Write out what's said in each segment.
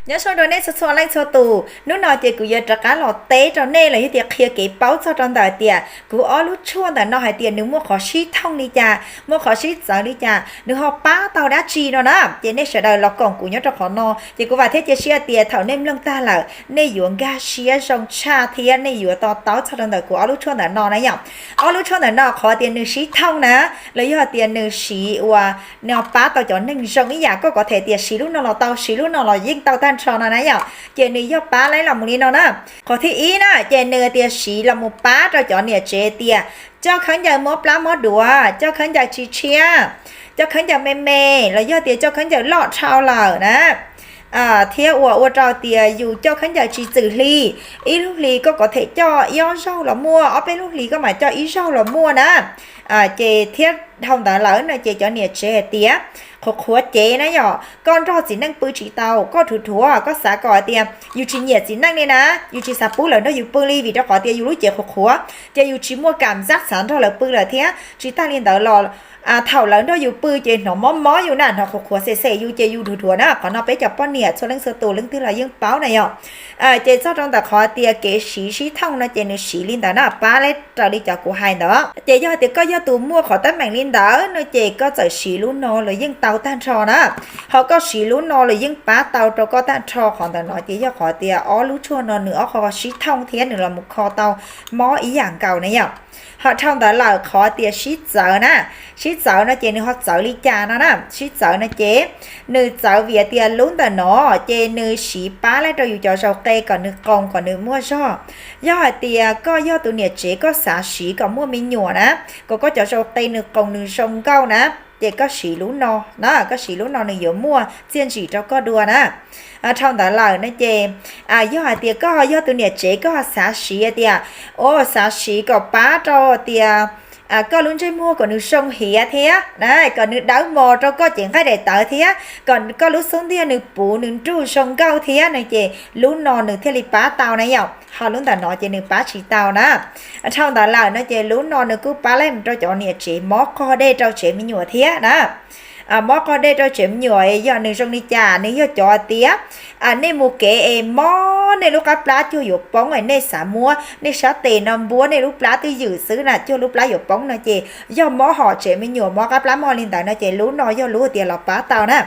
Nyob zoo rau nej txhua txhua leej txhua tus, hnub no ces kuv yuav rov qab los teb rau nej los yog tias qhia kev paub txog rau ntawm tias kuv ob lub tshuaj ntawm no hais tias nws muaj qhov sib thooj li cas, muaj qhov sib txawv li cas, nws ho pab tau dab tsi no na. Ces nej sawv daws los koom kuv nyob rau qhov no, ces kuv vam thiab cia siab tias thaum nej mloog tag lawm nej yuav nkag siab zoo tshaj thiab nej yuav to taub txog rau ntawm kuv ob lub tshuaj ntawm no na yom. Ob lub tshuaj ntawm no qhov tias nws sib thooj na, los yog tias nws siv uas no pab tau cov neeg zoo ib yam, koj có thể tias siv lub no los tau, siv lub no los yeej tau tag nrho no na yom. Ces nws yog pab laib los mus li no na. Qhov thib ib na ces nws tias siv los mus pab rau cov niam tsev tias coj khaub ncaws mob plab mob duav, coj khaub ncaws tsis tshiab, coj khaub ncaws me me, los yog tias coj khaub ncaws loj dhau lawm na, thiab uas ua rau tias yus coj khaub ncaws tsis txwm hli, ib lub hli koj có thể coj ib ob zaug los muaj, ob peb lub hli koj mam coj ib zaug los muaj na. Ces thiab dhau ntawd lawm no ces cov niam tsev hais tias qhuav qhuav cev na yom, koj nrog txiv neej pw tsis tau, koj dhuav dhuav, koj xav kom hais tias yus tsis nyiam txiv neej li na, yus tsis xav pub lawv nrog yus pw li vim rau qhov tias yus lub cev qhuav qhuav, ces yus tsis muaj cảm giác xav nrog lawv pw lawm thiab. Tsis tag li ntawd los thaum lawv nrog yus pw ces hnov mob mob yus na, hnov qhuav qhuav xem xem yus ces yus dhuav dhuav na. Qhov no peb cov poj niam txhua leej txhua tus leej twg los yeej paub na yom. Ces txog rau ntawm qhov tias kev siv sib thooj no ces nws siv li ntawd na, pab laib raws li cov kuv hais ntawd. Ces yog hais tias koj yog tus muaj qhov teeb meem li ntawd no ces koj txawm siv lub no los yeej tau tag nrho na. Ho koj siv lub no los yeej pab tau rau koj tag nrho. Qhov ntawm no ces yog qhov tias ob lub tshuaj no nws ob qho sib thooj thiab nws los mus kho tau mob ib yam nkaus na yom. Ho dhau ntawd lawm qhov tias sib txawv na, sib txawv no ces nws ho txawv li cas no na. Sib txawv no ces nws txawv vim tias lub ntawm no ces nws siv pab laib rau yus cov zaus qe kom nws qoos kom nws muaj zog. Yog hais tias koj yog tus niam tsev koj xav siv kom muaj me nyuam na, kom koj cov zaus qe nws qoos nws zoo nkauj na, ces koj siv lub no na, koj siv lub no nws yuav muaj txiaj ntsim rau koj dua na. Dhau ntawd lawm no ces yog hais tias koj ho yog tus niam tsev koj ho xav siv tias, o, xav siv kom pab rau tias koj lub ntsej muag kom nws zoo hiav thiab, kom nws dawb mos rau koj cev nqaij daim tawv thiab, kom koj lub xub ntiag nws puv nws nruj zoo nkauj thiab no ces lub no nws thiaj li pab tau na yom. Ho lub ntawm no ces nws pab tsis tau na. Dhau ntawd lawm no ces lub no nws kuj pab laib mus rau cov niam tsev mob qog dej rau tsev me nyuam thiab na. Mob qog dej rau tsev me nyuam yog nws zoo li cas, nws yog cov tias nej mus kev es mob nej lub qab plab cuag yuav poob es nej xav muab nej sab tes no npuab nej lub plab twj ywm xwb na cuag lub plab yuav poob no ces yog mob hom tsev me nyuam mob qab plab mog li ntawd no ces lub no yog lub tias los pab tau na.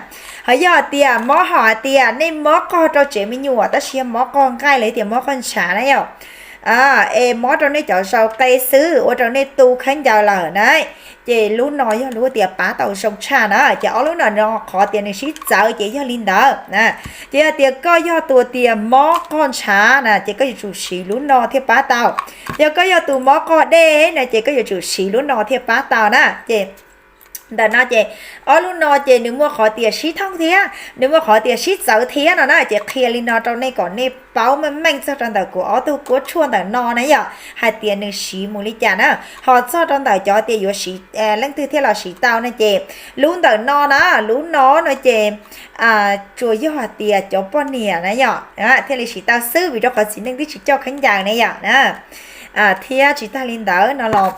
Ho yog tias mob hom hais tias nej mob qog rau tsev me nyuam tab sis yog mob qog nqaij los tias mob qog ntshav na yom, es mob rau nej cov zaus qe xwb ua rau nej tu khaub ncaws lawm na, ces lub no yog lub tias pab tau zoo tshaj na. Ces ob lub no no qhov tias nws sib txawv ces yog li ntawd. Ces yog tias koj yog tus tias mob qog ntshav na ces koj yuav tsum siv lub no thiaj pab tau. Yog koj yog tus mob qog dej na ces koj yuav tsum siv lub no thiaj pab tau na. Ces ntawm no ces ob lub no ces nws muaj qhov tias sib thooj thiab nws muaj qhov tias sib txawv thiab no na. Ces qhia li no rau nej kom nej paub meej meej txog rau ntawm kuv ob tug kuab tshuaj ntawm no na yom, hais tias nws siv mus li cas na. Ho txog rau ntawm cov tias yuav siv, leej twg thiaj los siv tau no ces lub ntawm no na, lub no no ces tsuas yog hais tias cov poj niam na yom thiaj li siv tau xwb vim rau qhov txiv neej twb tsis coj khaub ncaws na yom na. Thiab tsis tag li ntawd no los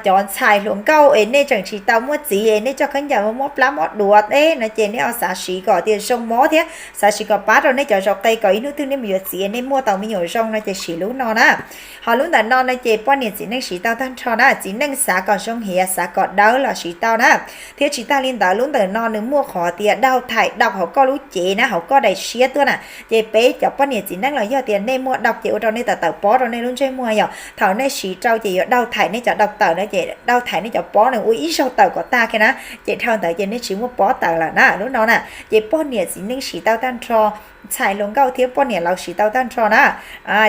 cov ntxhais hluas nkauj es nej tseem tsis tau muaj txiv es nej coj khaub ncaws mob plab mob duav teb no ces nej ho xav siv kom tias zoo mob thiab xav siv kom pab rau nej cov zaus qe kom ib hnub twg nej mus yuav txiv es nej muaj tau me nyuam zoo no ces siv lub no na. Ho lub ntawm no no ces poj niam txiv neej siv tau tag nrho na, txiv neej xav kom zoo hiav xav kom dawb los siv tau na. Thiab tsis tag li ntawd lub ntawm no nws muaj qhov tias đào thải độc hauv koj lub cev na, hauv koj daim siab tuaj na. Ces peb cov poj niam txiv neej los yog tias nej muaj độc ces ua rau nej tawm tawm pob rau nej lub ntsej muag yom, thaum nej siv rau ces yuav đào thải nej cov độc tawm na, ces đào thải nej cov pob nws ua ib zaug tawm kom tag kiag na, ces dhau ntawd ces nej tsis muaj pob tawm lawm na lub no na. Ces poj niam txiv neej siv tau tag nrho, ntxhais hluas nkauj thiab poj niam laus siv tau tag nrho na.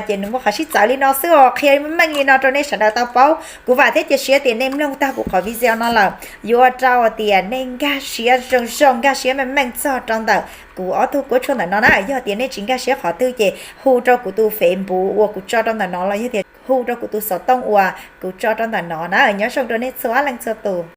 Ces nws muaj qhov sib txawv li no xwb os, qhia meej li no rau nej sawv daws tau paub. Kuv vam thiab cia siab tias nej mloog tag kuv qhov video no lawm yuav ua rau tias nej nkag siab zoo zoo, nkag siab meej meej txog rau ntawm kuv ob tug kuab tshuaj ntawm no na. Yog tias nej tsis nkag siab qhov twg ces hu rau kuv tus Facebook uas kuv tso rau ntawm no los yog tias hu rau kuv tus xov tooj uas kuv tso rau ntawm no na. Nyob zoo rau nej txhua leej txhua tus.